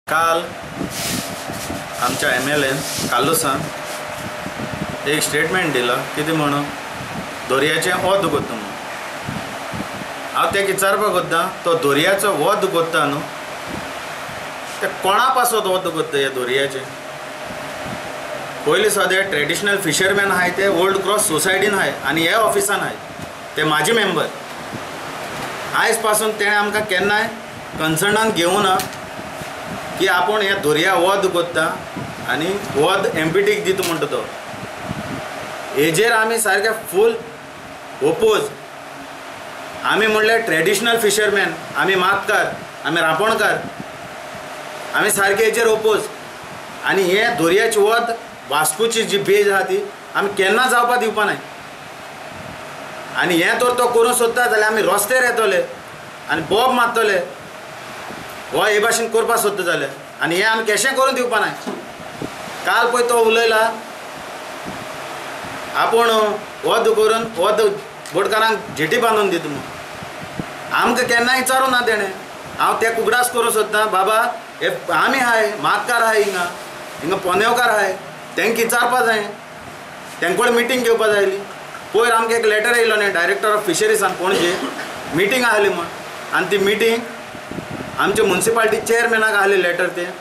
काल आमच्या MLAन कार्लुसान एक स्टेटमेंट दिला कितें म्हणून दर्याचें वत करता म्हणून. हांव तेका विचारपाक वता, तो दर्याचो वत करता न्हू, ते कोणा पासत वत करता ह्या दर्याचें? पयलीं सद्या ट्रेडिशनल फिशरमॅन आहाय ते ओल्ड क्रॉस सोसायटीन आहाय आनी ह्या ऑफिसान आहाय ते म्हाजे मेंबर. आयज पासून तेणें आमकां केन्नाय कन्सर्नान घेवना की आपूण हे दर्या वत करता आनी वत MPTक दिता म्हणटा तो. हेजेर आमी सारके फूल ओपोज. आमी म्हणल्यार ट्रेडिशनल फिशरमॅन, आमी मातकार, आमी रांपोणकार, आमी सारके हेजेर ओपोज. आनी हे दर्याची वत वास्कोची जी बेज आहा ती आमी केन्ना जावपा दिवपा नाय. आनी हें तर तो करूंक सोदता जाल्यार आमी रस्त्यार येतले आनी बोब मारतले हो हे भाशेन करपाक सोदता जाल्यार. आनी हें आमी केशें करून दिवपा नाय. काल पळय तो उलयला आपूण वत करून वत बोटकारांक जेटी बांदून दिता म्हूण. आमकां केन्ना विचारूं ना तेणें. हांव ते उगडास करूंक सोदता, बाबा हे आमी आहाय, मातकार आहाय, हिंगा हिंगा पोनेवकार आहाय, तेंकां विचारपा जाय, तेंचे कडेन मिटींग घेवपा जाय आसली. पयर आमकां एक लेटर येयलो न्ही डायरेक्टर ऑफ फिशरीसान पणजे, मिटींग आहली म्हूण. आनी ती मिटींग आमच्या मुन्सिपाल्टी चेअरमॅनाक आहली लेटर तें.